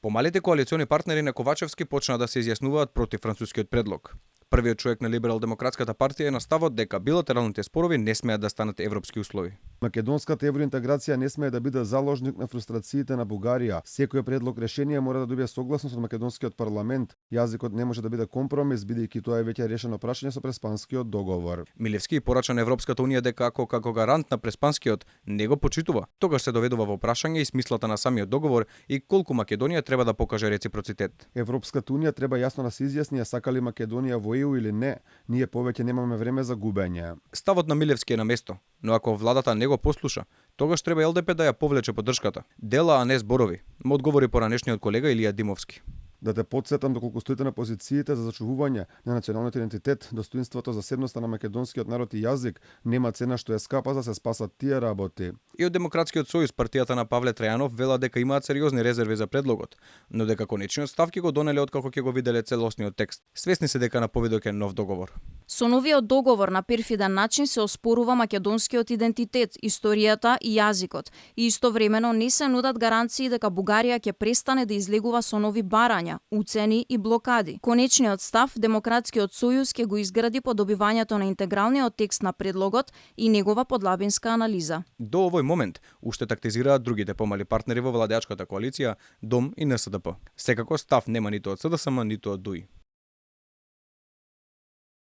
Помалите коалициони партнери на Ковачевски почнаа да се изјаснуваат против францускиот предлог. Првиот човек на Либерал-демократската партија е на ставот дека билатералните спорови не смеат да станат европски услови. Македонската евроинтеграција не смее да биде заложник на фрустрациите на Бугарија. Секој предлог решение мора да добие согласност од македонскиот парламент. Јазикот не може да биде компромис, бидејќи тоа е веќе решено прашање со Преспанскиот договор. Милевски порача на Европската унија дека како гарант на Преспанскиот не го почитува. Тогаш се доведува во прашање и смислата на самиот договор и колку Македонија треба да покаже реципроцитет. Европската унија треба јасно да се изјасни сака ли Македонија во ЕУ или не. Ние повеќе немаме време за губење. Ставот на Милевски е на место, но ако владата не го послуша, тогаш треба ЛДП да ја повлече поддршката. Дела, а не зборови, му одговори поранешниот колега Илија Димовски. Да те подсетам доколку стоите на позициите за зачувување на националниот идентитет, достоинството, заседноста на македонскиот народ и јазик, нема цена што е скапа за се спасат тие работи. И од Демократскиот сојуз партијата на Павле Трајанов вела дека имаат сериозни резерви за предлогот, но дека конечниот став ќе го донеле откако ќе го виделе целосниот текст. Свесни се дека на повидок е нов договор. Со новиот договор на перфиден начин се оспорува македонскиот идентитет, историјата и јазикот, и истовремено не се нудат гаранции дека Бугарија ќе престане да излегува со нови барања, уцени и блокади. Конечниот став Демократскиот сојуз ќе го изгради по добивањето на интегралниот текст на предлогот и негова подлабинска анализа. До овој момент уште тактизираат другите помали партнери во владеачката коалиција, ДОМ и НСДП. Секако став нема ниту од СДСМ, ниту од ДУИ.